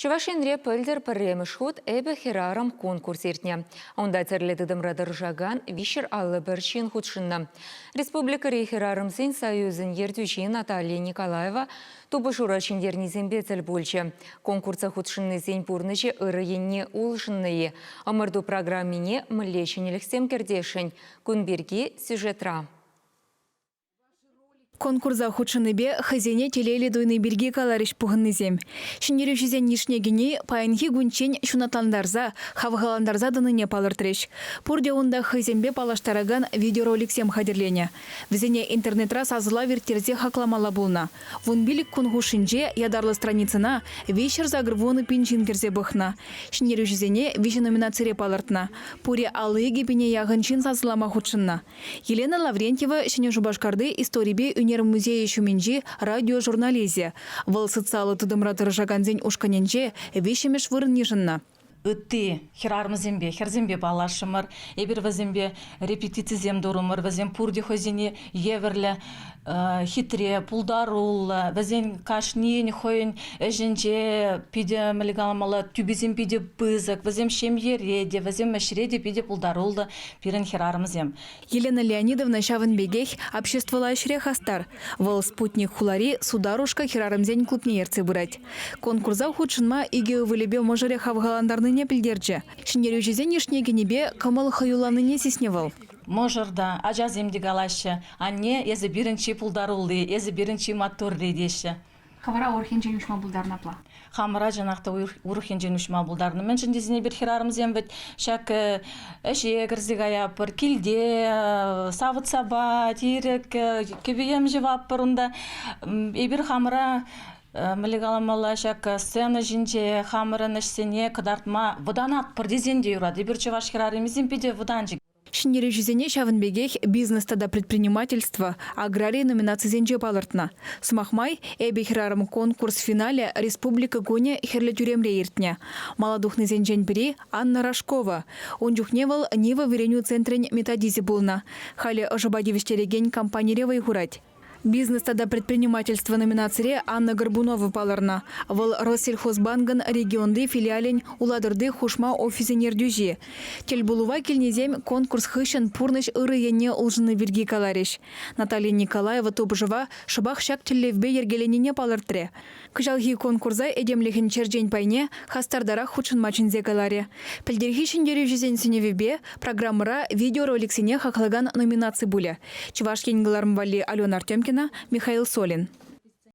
Чӑваш Енре пӗлтӗр пӗрремӗш хут «Эпӗ хӗрарӑм» конкурс иртнӗ. Унта тӗрлӗ тытӑмра тӑрӑшакан 351 ҫын хутшӑннӑ. Республикӑри хӗрарӑмсен союзӗн ертӳҫи Наталья Николаева тупӑшура ҫӗнтернисемпе тӗл пулчӗ. Конкурса хутшӑннисен пурнӑҫӗ ырӑ енне улшӑннӑ-и? Ӑмӑрту программине мӗнле ҫӗнӗлӗхсем кӗртесшӗн? Кун пирки сюжетра. Конкурса хутшӑннипе хӑйсене телейлӗ туйни пирки каларӗҫ пухӑннисем. Ҫӗнтерӳҫӗсен йышне кӗни паянхи кунччен ҫунатлантарса, хавхалантарса тӑнине палӑртрӗҫ. Пурте унта хӑйсемпе паллаштаракан видеороликсем хатӗрленӗ. Вӗсене интернетра сасӑлав ирттерсе хакламалла пулнӑ. 15 кун хушшинче ятарлӑ страницӑна 380 пин ҫын кӗрсе пӑхнӑ. Ҫӗнтерӳҫӗсене виҫӗ номинацире палӑртнӑ. Пурӗ 52 пине яхӑн ҫын сасӑлама хутшӑннӑ. Елена Лаврентьева Ҫӗнӗ Шупашкарти историпе ӳнер музейӗ ҫумӗнчи радиожурналисчӗ. Вӑл социаллӑ тытӑмра тӑрӑшакансен ушкӑнӗнче виҫҫӗмӗш вырӑн йышӑннӑ. Ытти хӗрарӑмсемпе, хӗрсемпе паллашрӑмӑр. Эпир вӗсемпе репетицисем турӑмӑр. Вӗсем пурте хӑйсене евӗрлӗ хитре, пултаруллӑ. Вӗсен кашнийӗн хӑйӗн ӗҫӗнче питӗ, мӗнле каламалла, тӳписем питӗ пысӑк. Вӗсем ҫемьере те, вӗсем ӗҫре те питӗ пултаруллӑ пирӗн хӗрарӑмсем. Елена Леонидовна ҫавӑн пекех обществӑлла ӗҫре хастар. Вӑл Спутник хулари Сударушка хӗрарӑмсен клубне ертсе пырать. Конкурса хутшӑнма икӗ ывӑлӗпе мӑшӑрӗ хавхалантарнине пӗлтерчӗ. Ҫӗнтерӳҫӗсен йышне кӗнипе кӑмӑл хӑюлланнине сиснӗ вӑл. Мӑшӑр та, ачасем те калаҫҫӗ, анне, эсӗ пирӗн чи пултарулли, эсӗ пирӗн чи маттурри теҫҫӗ. Хӑвӑра урӑх енчен уҫма пултарнӑ апла? Хамӑра чӑнах та урӑх енчен уҫма пултарнӑ. Мӗншӗн тесен эпир хӗрарӑмсем вӗт ҫак ӗҫе кӗрсе каятпӑр, килте савӑт-сапа, тирӗк, кӗпе-йӗм ҫӑватпӑр унта. Эпир хамӑра мӗнле каламалла ҫак сцена ҫинче хамӑрӑн ӗҫсене кӑтартма вӑтанатпӑр тесен те юрать. Эпир чӑваш хӗрарӑмӗсем питӗ вӑтанчӑк. Ҫӗнтерӳҫӗсене ҫавӑн пекех «Бизнес тата предпринимательство», «Аграри» номинацисенче палӑртнӑ. Сӑмах май, «Эпӗ хӗрарӑм» конкурс финалӗ Республика кунӗ Хӗрлӗ тӳремре иртнӗ. Мала тухнисенчен пӗри, Анна Рожкова. Ун чухне вӑл Нива вӗренӳ центрӗн методисчӗ пулнӑ. Халӗ ӑшӑпа тивӗҫтерекен компанире вӑй хурать. «Бизнес тата предпринимательство» номинацире Анна Горбунова палӑрнӑ. Вӑл Россельхозбанкӑн регионти филиалӗн Улатӑрти хушма офисӗн ертӳҫи. Тӗлпулӑва килнисем конкурс хыҫҫӑн пурнӑҫ ырӑ енне улшӑнни пирки каларӗҫ. Наталья Николаева тупӑшӑва шӑпах ҫак тӗллевпе йӗркеленине палӑртрӗ. Кӑҫалхи конкурса этемлӗхӗн черчен пайне хастартарах хутшӑнма чӗнсе каларӗ. Пӗлтӗрхи ҫӗнтерӳҫӗсен сӗнӗвӗпе программӑра видеороликсене хаклакан номинаци пулӗ. Чӑваш Ен кӑларӑм валли Алена Артемкина, Михаил Солин.